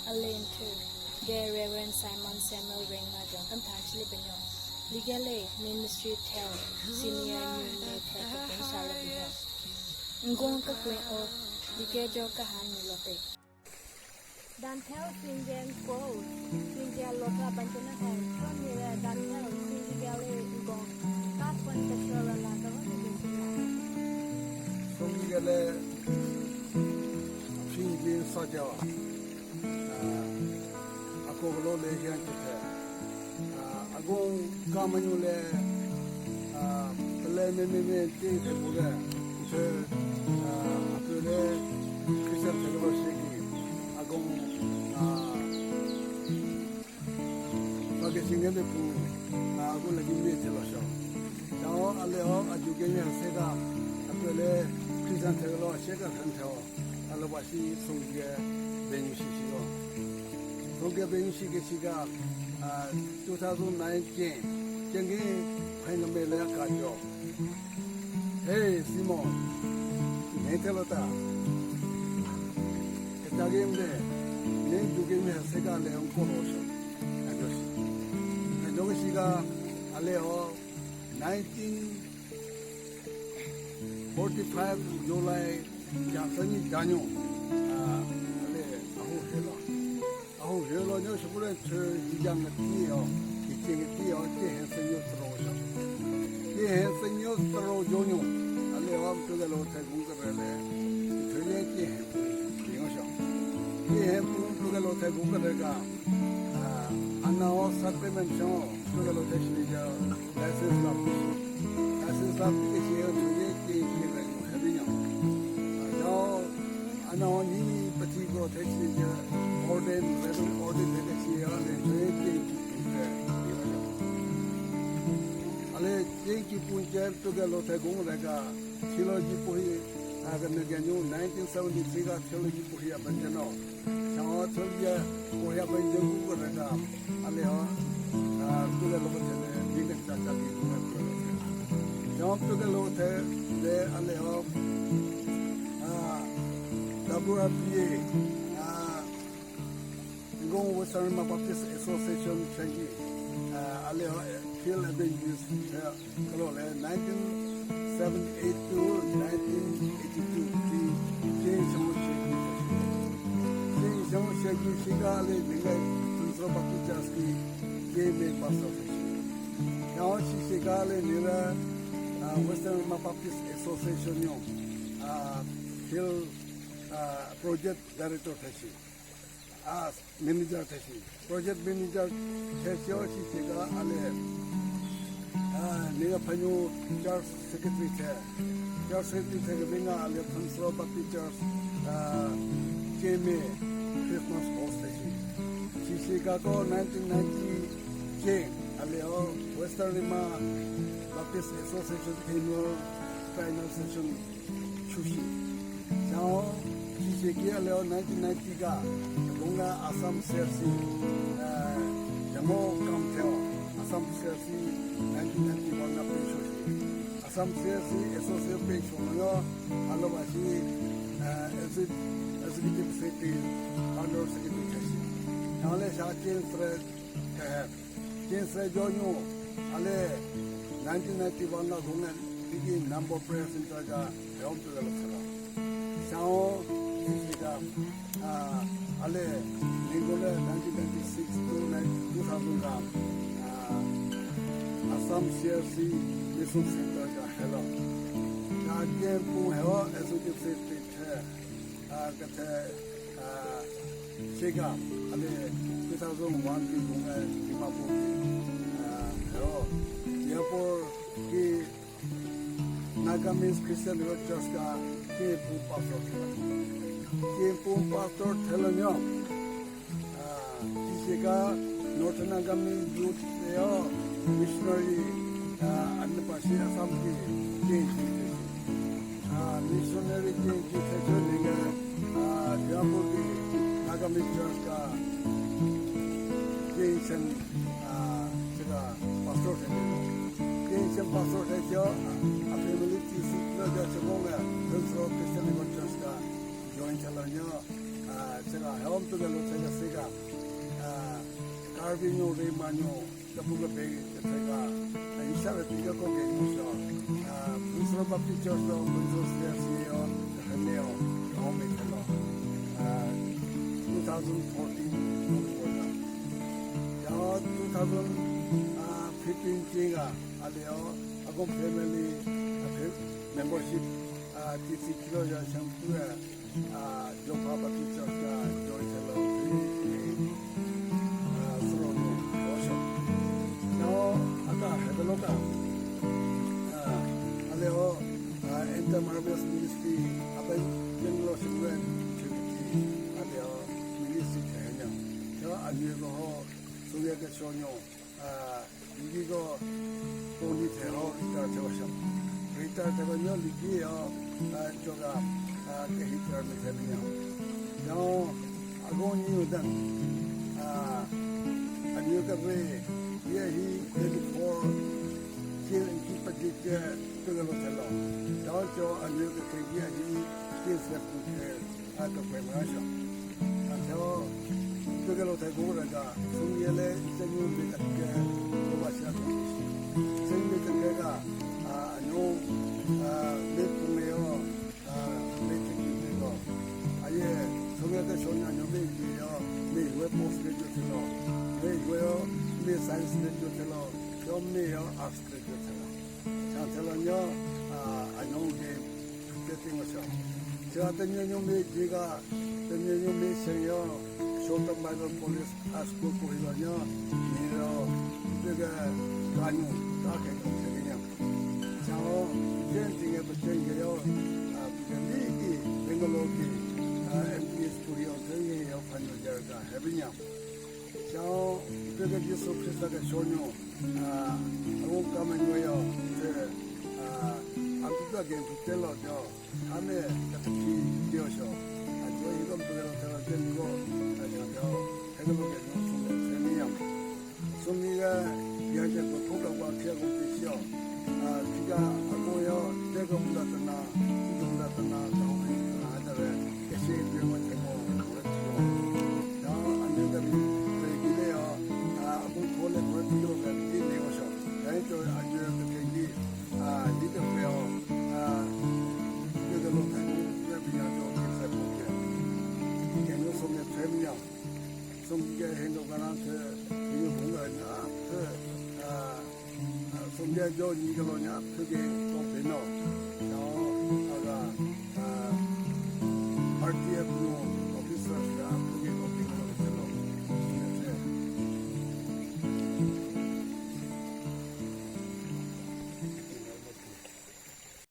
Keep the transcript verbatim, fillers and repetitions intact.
Alenthu, ge Reverend Simon Samuel Rengma jong kan than chili benyo. Ligale Ministry Tel, Senior New May Tel, Kapeng Shala benyo. Ngong kakwen o, lige jo kahan ni lote. Dantel singen ko, singen lota banjana hai, kami le dantel singen le ngong, kakwen kashola la, kawan ni singen. Songigale singin sajawa. Ah, ako kalo le hian kete. Ah, agung kamanyu le, ah, pele me me me te te bule, te, ah, apele Christian te kalo sheki. Agung, ah, Pake singende pu, ah, agu lagi me te lo sho. Yao ale o, ajuge ye sega, apele Christian te lo sega han te o. Alo basi songge benyu shi shi lo. Songge benyu shi ke shiga, ah, two thousand nine ke, kenge phainga me le ka jo. Hey, Simon, ne te lo ta. Eta game de, ne ju game he sega le on ko lo sho. Ajo shi. Ajo ke shiga, ale o, nineteen forty-five July, Jansani Danyo, ah, ale, ahu hela. Aho helo nyo shukule chö hijang tiyo, hichin tiyo, ke hen senyo tro sha. Ke hen senyo tro jonyo. Ale am tuga lo the gung ka le. Chö ye ke hen yo sha. Ke hen pu tuga lo the gung ka ga. Ah, ana o sacrament sha, tuga lo the shi ja. License la. License la ke shi yo chö ye ke ke la yo ha de yo. Ah, Ana o ni pati ko the shi je ordain, Reverend ordain the shi ya le je ke ki ki ke. Ale je ki pun je tuga lo the gung le ga theology pu hi, a ga ne ga nyu nineteen seventy-three ga theology pu hi a ban je no. Sa o theology pu hi a ban je gu ko le ga. Ale o, ah, tuga lo ko thele, bindek cha cha bi tuga lo the. Jong tuga lo thele, ale o, ah, W R B A, ah, Ngong Western Rema Baptist Association changi, ah, ale o, Field Evangelist, eh, Kalo le nineteen seventy-eight to nineteen eighty-two ki King Shamo Sheki. King Shamo Sheki shiga le ninga Central Baptist Church ki King me pastor. Yao shi shiga le nira, ah, Western Rema Baptist Association yo, ah, Hill, ah, Project Director the shi. Ah, manager the shi. Project manager the shi o shi shiga ale. Ah, nira phanyo church secretary the. Church secretary the ke binga ale Phansro Baptist Church, ah, K M A Christmas host the shi. Shi shiga ko nineteen ninety K ale o Western Rema Baptist Association annual final session Chushi. Chao, Chushi ki aleo nineteen ninety ka, gonga Assam C R C, eh, yamo kam theo, Assam C R C nineteen ninety-one na pe chushi. Assam C R C associate pe chuno yo, alo basi, eh, exec-, executive secretary, founder secretary chushi. Chao le sha chen fred, eh, Chen se jo nyu, ale nineteen ninety-one la gongen, tiki number prayer center ka, eom tu galo sala. Sao, sisi ka, ah, ale, ningole nineteen ninety-six to nine, two thousand ka, ah, Assam C R C Mission Center ka hello. Ka ken pu heo, esu ki se te che. Ah, kate, ah, Chega, ale two thousand one ki gunga Dimapur ki, ah, hero, Dimapur ki Nagamese Christian Revival Church ka ki pu pastor. Ki pu pastor thelonyo. Ah, Chega Northern Nagamese Youth yo missionary, ah, and the Pashi Assam ki, ki, ki, Ah, missionary ki, ki thecho ninga, ah, Dimapur ki Nagamese church ka, ki sen, ah, chika pastor thecho. Ki sen pastor thecho, ah, a family ki si, lo ja chibonga, Phansro Christian Revival Church ka join chalanya. Ah, tsüka, helm to the lo tsüka sika. Ah, Karbi nyo, Rema nyo, Tapu ka bag, tsüka. Ah, isa la tika ko ke nyo sho. Ah, Bunsro Baptist Church lo, Bunsro C R C yo, Hemeo, Home Telo. Ah, two thousand fourteen, ya two thousand fifteen tinga, aleo, ako family, ah, membership, ah, T C kilo ya shampoo, ah, Jopha Baptist Church ka join thelo, ah, suro nu, osho. Now, aka, hebeloka, ah, aleo, ah, Enter Marvelous Ministry, aben, Bangalore Shimren, Chiriki, aleo, ministry thenya. Now, anyo ho, Sonia ke sonyo, ah, Liki ko ponyü the ho retire the wa sha. Retire the ko nyo liki yo, ah, choka, ah, ke retire me the nyo. Yo, ago nyu dan, ah, anyo ka re, ye hi thirty-four, kil ki pajik ke, to ga lo the lo. Yo, cho anyo ka ke ye hi, kil se pu ke, a to kwe ma sha. A cho, to ke lo thai ko ra ga, sung ye le, se nyu me ta ke, ko ba sha ko. Se nyu me ta ke ga, a, nyu, a, me pu me yo, a, me te ki me ko. A ye, sung ye te sho nya nyu me ye yo, me we post graduate lo, me we yo, me science graduate lo, yo me yo arts graduate lo. Chan tela nyo, ah, anyong ke, ke ting wa sha. Cha te nyo nyo me jiga, te nyo nyo me se yo, Shorter Bible College, a school ko yo nyo, ni yo, te ga, ka nyo, ta ke ka se nyo. Cha o, jen ting e pa jen ke yo, ah, ke ni ki, Bangalore ki, ah, M P S school yo, te ni yo, pa nyo jar ga, he bi nyo. Chao, ipe ke Jisu Khrista ke shonyo, ah, awu kamenyo yo, te, ah, apipa gen pute lo yo, ame kataki yo sho. Ajo ikom pute lo te lo te lo, ajo yo, hego lo ke no sumi se ni yam. Sumi ga ya je ko ko ka wa kya ko ti sho. Ah, tiga ako yo, te ko mula tana, ko mula tana, ta ho ni tana, ha da re, kese yo ma te mo, ko re ti yo. Ya, ane da bi, re gi le yo, ah, ako ko le ko re ti yo, ka ti ne ko sho. Ya, to, ane da ke gi, ah, di da pe yo, ah, yo da lo ta ko, ya bi ya to, ke sa ko ke. Ke no so me pe mi ya. Song ke hen do ka ran se, ni hong ga na, pe, ah, Songya jo ni kalo nya phuge ko peno. Nao, aga, ah,